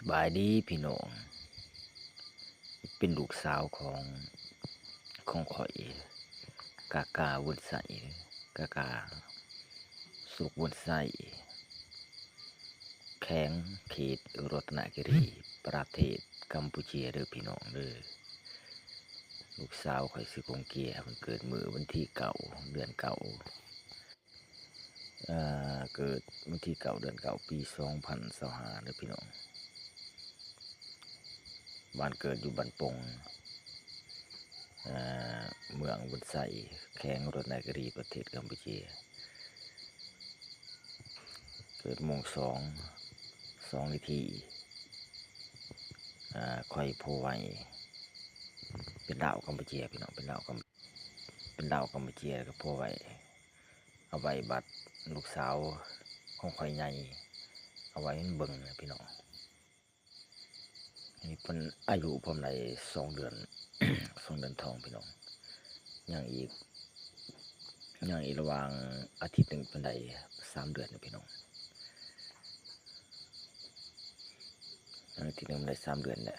ສະບາຍດີພີ່ນ້ອງ, ເປັນລູກສາວຂອງ ຂອງຂ້ອຍ ກາກາ ວົນໄຊ, ກາກາ ສຸກ ວົນໄຊ, ແຂວງເຂດລັດຕະນະກິຣີ ປະເທດກຳປູເຈຍເດີພີ່ນ້ອງເດີ. ລູກສາວຂ້ອຍຊື່ກົງເກຍ, ເພິ່ນເກີດມື້ວັນທີເກົ້າ ເດືອນເກົ້າ ເອີ ເກີດວັນທີເກົ້າ ເດືອນເກົ້າ ປີສອງພັນຊາວຫ້າເດີພີ່ນ້ອງ. ບ້ານເກີດຢູ່ບ້ານປົງ ເອີ ເມືອງວຸນໄຊ, ແຂວງລັດຕະນະກິຣີ, ປະເທດກຳປູເຈຍ. ເກີດໂມງສອງ ສອງນາທີ, ເອີ ຂ້ອຍໂພໄວ ເປັນລາວກຳປູເຈຍພີ່ນ້ອງ, ເປັນລາວກຳ ເປັນລາວກຳປູເຈຍ ແລ້ວກໍໂພໄວ ເອົາໄວ້ບັດລູກສາວຂອງຂ້ອຍໃຫຍ່ ເອົາໄວ້ມັນເບິ່ງນະພີ່ນ້ອງ. ນີ້ເພິ່ນອາຍຸພວມໄດ້ສອງເດືອນ ສອງເດືອນທ້ອງພີ່ນ້ອງ, ຍັງອີກ ຍັງອີກລະຫວ່າງອາທິດໜຶ່ງເພິ່ນໄດ້ສາມເດືອນນະພີ່ນ້ອງ, ອາທິດໜຶ່ງໄດ້ສາມເດືອນແຫຼະ.